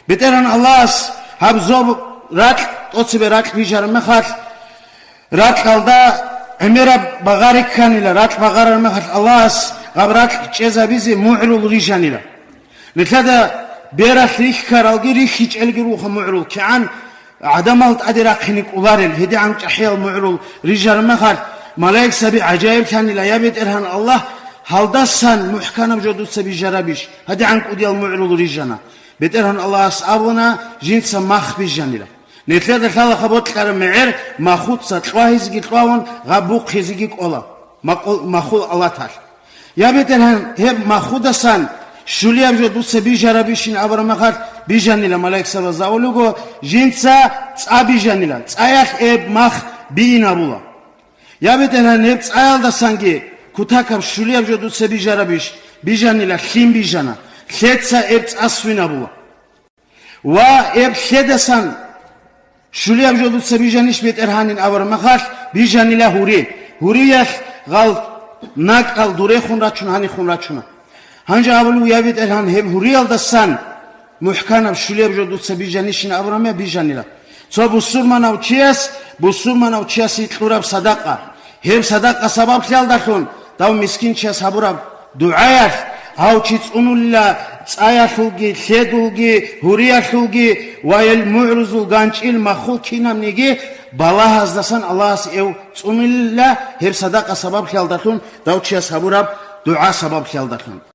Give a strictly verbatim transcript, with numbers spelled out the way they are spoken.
БетӀергьан Аллагьас гьаб зоб ракь, тӀоцебе ракь бижараб мехалъ, ракьалда гӀемераб багъари кканила, ракь багъарараб мехалъ Аллагьас гьаб ракь чӀезабизе мугӀрул рижанила. Нилъеда бералъ рихьаралги рихьичӀелги руго мугӀрул, кигӀан гӀадамал тӀаде рахъине кӀоларел, гьедигӀан чӀахӀиял мугӀрул рижараб мехалъ, малаикзаби гӀажаиблъанила: «Я БетӀергьан Аллагь, гьалдасан мухӀканаб жо дуца бижарабищ?» ГьадигӀан кӀудиял мугӀрул рижана. БетӀергьан Аллагьас абуна, жинца мах бижанила. Нилъеда лъалаха бокьараб мегӀер махуца кьвагьизеги кьвавун, гъаб бухъизеги кӀола, макъул-, махул алаталъ. Я БетӀергьан, гьеб махудасан щулияб жо дуца бижарабищин абураб мехалъ, бижанила, малаикзабаз абулего, жинца цӀа бижанила, цӀаялъ гьеб мах бийинабула. Я БетӀергьан, гьеб цӀаялдасанги кутакаб щулияб жо дуца бижарабищ? Бижанила, лъим бижана, лъеца гьеб цӀа свинабула. Ва гьеб лъедасан щулияб жо дуца бижанищ, БетӀергьанин абураб мехалъ, бижанила гьури. Гьуриялъ гъал накӀкӀал дурехун рачун, гьанихун рачуна. Гьанже абулев, я БетӀергьан, гьеб гьуриялдасан мухӀканаб щулияб жо дуца бижанищин абураб мехалъ, бижанила. Цо бусурманав чияс, бусурманав чиясе кьураб садакъа. Гьеб садакъа сабаблъиялдалъун дав мискинчияс гьабураб дугӀаялъ, гьав чи цӀунулила цӀаялъулги, лъедулги, гьуриялъулги ва гьел мугӀрузул ганчӀил махул кинабниги балагьаздасан Аллагьас гьев цӀунулила, гьеб садакъа сабаблъиялдалъун, дав чияс гьабураб дугӀа сабаблъиялдалъун.